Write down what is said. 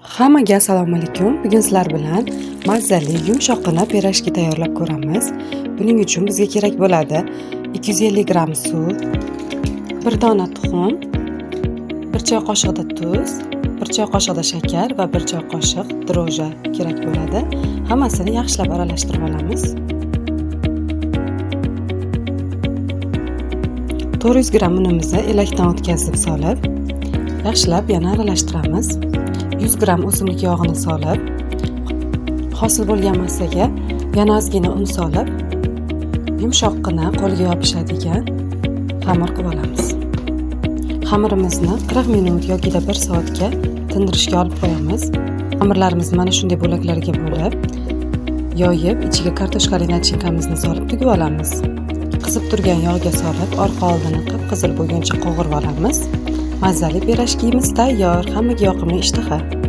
Hammaga assalomu alaykum. Bugun sizlar bilan mazali yumshoqqina pirojki tayyorlab ko'ramiz. Buning uchun bizga kerak bo'ladi 250 gramm sut, 1 dona tuxum, 1 choy qoshig'ida tuz, 1 choy qoshig'ida shakar va 1 choy qoshiq дрожжи kerak bo'ladi. Hammasini yaxshilab aralashtirib olamiz. 400 gramm unimizni elakdan o'tkazib solib, yaxshilab yana aralashtiramiz. 100 gramm o'simlik yog'ini solib, hosil bo'lgan massaga yana ozgina un solib, yumshoqqina qo'lga yopishadigan xamir qilib olamiz. Xamirimizni 40 minut yokida 1 soatga tindirishga olib qo'yamiz. Xamirlarimizni mana shunday bo'laklarga bo'lib, yoyib, ichiga kartoshkali начинка mizni solib tugib olamiz. Qizib turgan yog'ga solib, orqa oldini qip-qizil bo'lguncha qovurib olamiz. Mazali pirojkimiz tayyor. Hammaga yoqimli ishtaha.